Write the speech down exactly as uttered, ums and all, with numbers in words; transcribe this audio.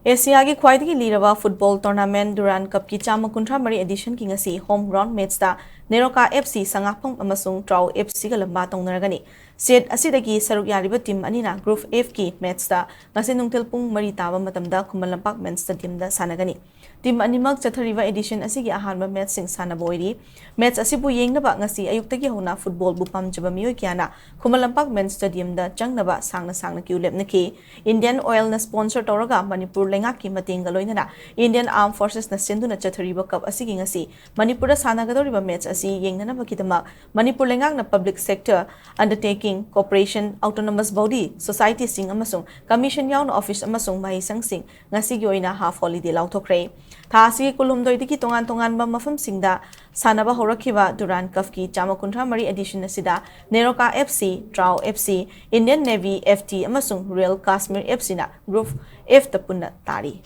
ꯑꯦꯁꯤꯌꯥꯒꯤ ꯈ꯭ꯋꯥꯏꯗꯒꯤ ꯂꯤꯔꯕ football tournament Durand ꯀꯞꯀꯤ ꯆꯥꯝꯃ ꯀꯨꯟꯊ꯭ꯔꯥ ꯃꯔꯤ ꯑꯦꯗꯤꯁꯟꯒꯤ ꯉꯁꯤ ꯍꯣꯝ ꯒ꯭ꯔꯥꯎꯟ ꯃꯦꯠꯁꯇ ꯅꯦꯔꯣꯀꯥ ꯑꯦꯐ ꯁꯤ ꯁꯉꯥꯐꯝ ꯑꯃꯁꯨꯡ ꯇ꯭ꯔꯥꯎ ꯑꯦꯐ ꯁꯤꯒ ꯂꯝꯕꯥ ꯇꯧꯅꯔꯒꯅꯤ꯫ ꯁꯦꯠ ꯑꯁꯤꯗꯒꯤ ꯁꯔꯨꯛ ꯌꯥꯔꯤꯕ ꯇꯤꯝ ꯑꯅꯤꯅ ꯒ꯭ꯔꯨꯞ ꯑꯦꯐꯀꯤ ꯃꯦꯠꯁꯇ ꯉꯁꯤ ꯅꯨꯡꯊꯤꯜ ꯄꯨꯡ ꯃꯔꯤ ꯇꯥꯕ ꯃꯇꯝꯗ ꯈꯨꯃꯟ ꯂꯝꯄꯥꯛ ꯃꯦꯟ ꯁ꯭ꯇꯦꯗꯤꯌꯝꯗ ꯁꯥꯟꯅꯒꯅꯤ꯫ ꯇꯤꯝ ꯑꯅꯤꯃꯛ ꯆꯠꯊꯔꯤꯕ ꯑꯦꯗꯤꯁꯟ ꯑꯁꯤꯒꯤ ꯑꯍꯥꯟꯕ ꯃꯦꯠꯁꯁꯤꯡ ꯁꯥꯟꯅꯕ ꯑꯣꯏꯔꯤ꯫ ꯃꯦꯠꯁ ꯑꯁꯤꯕꯨ ꯌꯦꯡꯅꯕ ꯉꯁꯤ ꯑꯌꯨꯛꯇꯒꯤ ꯍꯧꯅ ꯐꯨꯠꯕꯣꯜꯕꯨ ꯄꯥꯝꯖꯕ ꯃꯤꯑꯣꯏ ꯀꯌꯥꯅ ꯈꯨꯃꯟ ꯂꯝꯄꯥꯛ ꯃꯦꯟ ꯁ꯭ꯇꯦꯗꯤꯌꯝꯗ ꯆꯪꯅꯕ ꯁꯥꯡꯅ ꯁꯥꯡꯅ ꯀ꯭ꯌꯨ ꯂꯦꯞꯅꯈꯤ꯫ ꯏꯟꯗꯤꯌꯟ ꯑꯣꯏꯜꯅ ꯁ꯭ꯄꯣꯟꯁꯔ ꯇꯧꯔꯒ ꯃꯅꯤꯄꯨꯔ ꯂꯩꯉꯥꯛꯀꯤ ꯃꯇꯦꯡꯒ ꯂꯣꯏꯅꯅ ꯏꯟꯗꯤꯌꯟ ꯑꯥꯔꯝ ꯐꯣꯔꯁꯦꯁꯅ ꯁꯤꯟꯗꯨꯅ ꯆꯠꯊꯔꯤꯕ ꯀꯞ ꯑꯁꯤꯒꯤ ꯉꯁꯤ ꯃꯅꯤꯄꯨꯔꯗ ꯁꯥꯟꯅꯒꯗꯧꯔꯤꯕ ꯃꯦꯠꯁ ꯑꯁꯤ ꯌꯦꯡꯅꯅꯕꯒꯤꯗꯃꯛ ꯃꯅꯤꯄꯨꯔ ꯂꯩꯉꯥꯛꯅ public sector undertaking, corporation, autonomous body, ꯁꯣꯁꯥꯏꯇꯤꯁꯤꯡ ꯑꯃꯁꯨꯡ ꯀꯃꯤꯁꯟ ꯌꯥꯎꯅ ꯑꯣꯐꯤꯁ ꯑꯃꯁꯨꯡ ꯃꯍꯩꯁꯪꯁꯤꯡ ꯉꯁꯤꯒꯤ ꯑꯣꯏꯅ ꯍꯥꯐ ꯍꯣꯂꯤꯗꯦ ꯂꯥꯎꯊꯣꯛꯈ꯭ꯔꯦ꯫ ꯊꯥ ꯑꯁꯤꯒꯤ ꯀꯨꯟꯍꯨꯝꯗꯣꯏꯗꯒꯤ ꯇꯣꯉꯥꯟ ꯇꯣꯉꯥꯟꯕ ꯃꯐꯝꯁꯤꯡꯗ ꯁꯥꯟꯅꯕ ꯍꯧꯔꯛꯈꯤꯕ ꯗꯨꯔꯥꯟ ꯀꯞꯀꯤ ꯆꯥꯝꯃ ꯀꯨꯟꯊ꯭ꯔꯥ ꯃꯔꯤ ꯑꯦꯗꯤꯁꯟ ꯑꯁꯤꯗ Neroka F C, Trau F C, Indian navy F T ꯑꯃꯁꯨꯡ ꯔꯣꯌꯦꯜ ꯀꯥꯁꯃꯤꯔ ꯑꯦꯐ ꯁꯤꯅ ꯒ꯭ꯔꯨꯞ ꯑꯦꯐꯇ ꯄꯨꯟꯅ ꯇꯥꯔꯤ꯫